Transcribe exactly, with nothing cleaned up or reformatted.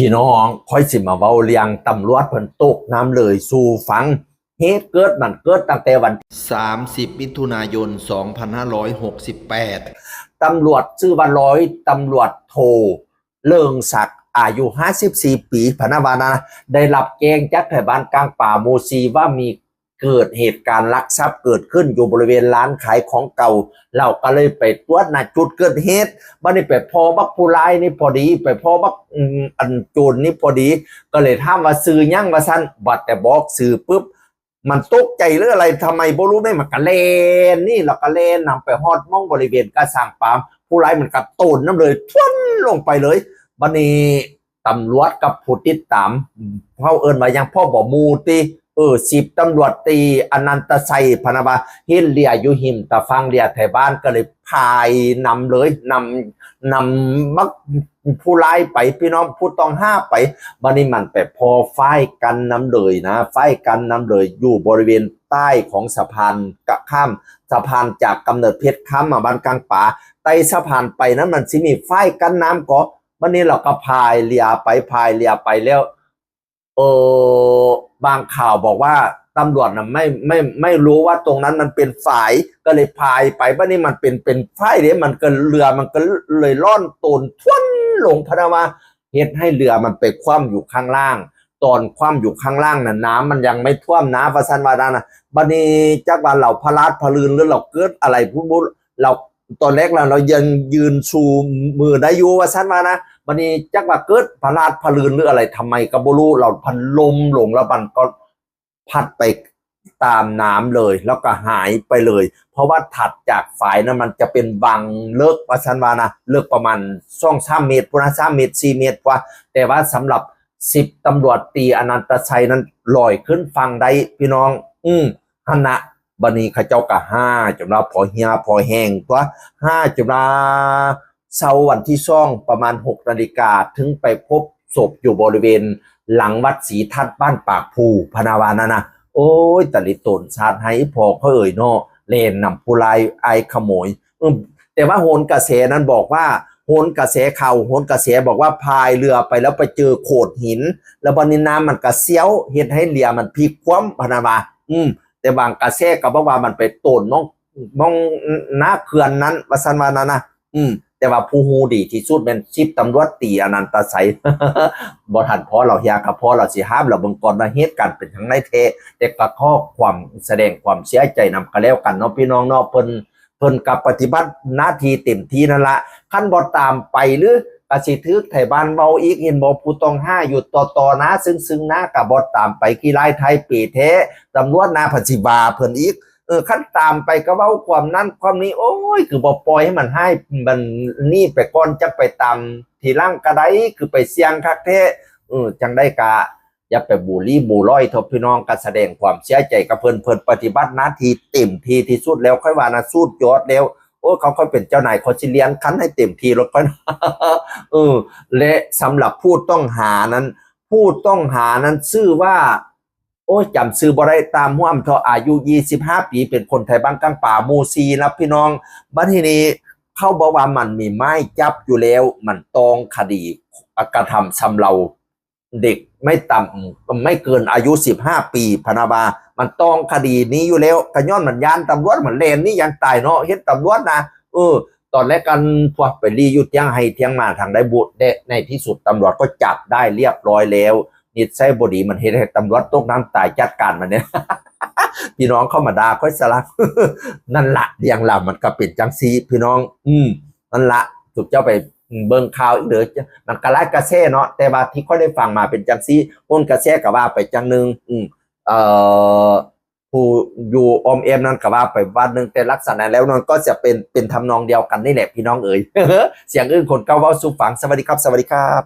พี่น้อง ค่อยสิมาเว้าเรื่องตำรวจเพิ่นตกน้ำเลยสู่ฟัง เหตุเกิดมันเกิดตั้งแต่วันที่สามสิบ มิถุนายน สองพันห้าร้อยหกสิบแปด ตำรวจชื่อว่าร้อยตำรวจโท เลิงศักดิ์ อายุ ห้าสิบสี่ ปี พะนะว่านะ ได้รับแจ้งจากไทบ้านกลางป่าหมู่สี่ ว่ามีเกิดเหตุการณ์ลักทรัพย์เกิดขึ้นอยู่บริเวณร้านขายของเก่า เราก็เลยไปตรวจณจุดเกิดเหตุ บัดนี้ไปพ้อบักผู้ร้ายนี่พอดี ไปพ้อบัก อืม อันโจรนี่พอดี ก็เลยถามว่าชื่อหยังว่าซั่น บัดแต่บอกชื่อปุ๊บ มันตกใจหรืออะไร ทำไมบ่รู้ แม่มันก็แล่นนี่ แล้วก็แล่นนำไปฮอดหม่องบริเวณกระสังปาล์ม ผู้ร้ายมันก็โตนน้ำเลย ทวนลงไปเลย บัดนี้ตำรวจกับผู้ติดตาม เขาเอิ้นว่าหยัง ผบ.หมู่ติ เออ สิบตำรวจตรี อนันตชัย พะนะว่า เห็นเรืออยู่หิมตาฝั่งเรือไทบ้าน ก็เลยพายนำเลย นำ นำบักผู้ร้ายไป พี่น้อง ผู้ต้องหาไป บัดนี้มันไปพ้อฝ้ายกั้นน้ำเลยนะ ฝ้ายกั้นน้ำเลยอยู่บริเวณใต้ของสะพานกะข้าม สะพานจากกำเนิดเพชรคำมาบ้านกลางป่า ใต้สะพานไปนั้นมันสิมีฝ้ายกั้นน้ำก็ บัดนี้เราก็พายเรือไป พายเรือไปแล้ว เออ บางข่าวบอกว่าตำรวจน่ะไม่ ไม่ ไม่รู้ว่าตรงนั้นมันเป็นฝาย ก็เลยพายไป บัดนี้มันเป็น เป็นฝายเด้ มันก็ เรือมันก็เลยล่อนโตนทวนลง พะนะว่า เฮ็ดให้เรือมันไปคว่ำอยู่ข้างล่าง ตอนคว่ำอยู่ข้างล่างน่ะ น้ำมันยังไม่ท่วมนะ ว่าซั่นว่านั้นนะ บัดนี้จักว่าเราพลาดพะลืนหรือเราเกิดอะไร ผู้บุ เรา ตอนแรกเรา เรายังยืนชูมือได้อยู่ ว่าซั่นว่านะ บัดนี้จักว่าเกิดพลาดพะลืนหรืออะไร ทำไมก็บ่รู้ เราพัดล้มลง แล้วมันก็พัดไปตามน้ำเลย แล้วก็หายไปเลย เพราะว่าถัดจากฝายนั้นมันจะเป็นวังเลิก ว่าซั่นว่านะ เลิกประมาณ สองสาม เมตรพุ้นนะ สาม เมตร สี่ เมตรพุ้น แต่ว่าสำหรับ สิบตำรวจตรี อนันตชัยนั้นลอยขึ้นฝั่งได้ พี่น้อง อืม หั่นนะ บัดนี้เขาเจ้าก็ฮาจนว่าพอเหียพอแห้งตั๊ว ฮาจนว่าเช้าวันที่สองประมาณ หกนาฬิกา ถึงไปพบศพอยู่บริเวณหลังวัดศรีทัดบ้านปากภู พะนะว่านั้นนะ โอ้ย ตะลิโตนสาดไห้พ่อเขาเอ่ยเนาะ แล่นนำผู้ร้ายอ้ายขโมย อืม แต่ว่าโหนกระแสนั้นบอกว่า โหนกระแสข่าว โหนกระแสบอกว่าพายเรือไปแล้วไปเจอโขดหิน แล้วบัดนี้น้ำมันกระเซี้ยว เฮ็ดให้เรือมันพลิกคว่ำ พะนะว่า อืม แต่บางกระแสก็บอกว่ามันไปโตนหม่อง หม่องหน้าเขื่อนนั้น ว่าซั่นว่านั้นนะ อืม แต่ว่าผู้ฮู้ดีที่สุดแม่น สิบตำรวจตรี อนันตชัย บ่ทันพ้อเราเหีย ก็พ้อเราสิห้ามเราเบิ่งก่อนว่าเหตุการณ์เป็นจั่งใดแท้ แต่ก็ข้อความแสดงความเสียใจนำก็แล้วกันเนาะ พี่น้องเนาะ เพิ่น เพิ่นก็ปฏิบัติหน้าที่เต็มที่นั่นละ คันบ่ตามไปหรือก็สิถืกไทบ้านเว้าอีก เห็นบ่ ผู้ต้องหาอยู่ต่อๆ หน้า ซึ่งๆ หน้า ก็บ่ตามไป ขี้ร้ายไทเปแท้ ตำรวจหน้า เพิ่นสิว่าเพิ่นอีก เออ คันตามไปก็เว้าความนั้นความนี้ โอ้ย คือบ่ปล่อยให้มันหาย มันนี่ไปก่อน จักไปตามทีหลังก็ได้ คือไปเสี่ยงคักแท้ เออ จั่งใดก็ อย่าไปบูลลี่บูลล่อยเถาะพี่น้อง ก็แสดงความเสียใจกับเพิ่น เพิ่นปฏิบัติหน้าที่เต็มที่ที่สุดแล้ว ค่อยว่านะ สุดยอดแล้ว โอ้ เขาค่อยเป็นเจ้านาย เขาสิเลี้ยงคันให้เต็มที่แล้วค่อย เออ และสำหรับผู้ต้องหานั้น ผู้ต้องหานั้นชื่อว่า โอ้ย จำชื่อบ่ได้ ตามห้วมเถาะ อายุ ยี่สิบห้า ปี เป็นคนไทบ้านกลางป่า หมู่สี่ นะพี่น้อง บัดทีนี้เขาบอกว่ามันมีหมายจับอยู่แล้ว มันต้องคดีกระทำชำเรา เด็กไม่ต่ำ ไม่เกินอายุ สิบห้า ปี พะนะว่า มันต้องคดีนี้อยู่แล้ว ก็ย้อนมันย้านตำรวจ มันแล่นหนีอย่างตายเนาะ เห็นตำรวจนะ เออ ตอนแรกกันพวกไปลี้อยู่เถียงไฮ่เถียงนาทางใดบุ และในที่สุดตำรวจก็จับได้เรียบร้อยแล้ว นิสัยบ่ดีมันเฮ็ดให้ตำรวจตกน้ำตาย จัดการมันเนี่ย พี่น้องเข้ามาด่าค่อยสลัก นั่นละ เรื่องราวมันก็เป็นจั่งซี้ พี่น้อง อืม นั่นละ สุดเจ้าไปเบิ่งข่าวอีกเด้อ มันก็หลายกระแสเนาะ แต่ว่าที่ค่อยได้ฟังมาเป็นจั่งซี้ โหนกระแสก็ว่าไปจั่งหนึ่ง อืม เอ่อ ผู้อยู่อ้อมแอ้มนั้นก็ว่าไปว่าหนึ่ง แต่ลักษณะแล้วนั้นก็จะเป็น เป็นทำนองเดียวกันนี่แหละ พี่น้องเอ๋ย เสียงอึ้งคนเก่าเว้าสู่ฟัง สวัสดีครับ สวัสดีครับ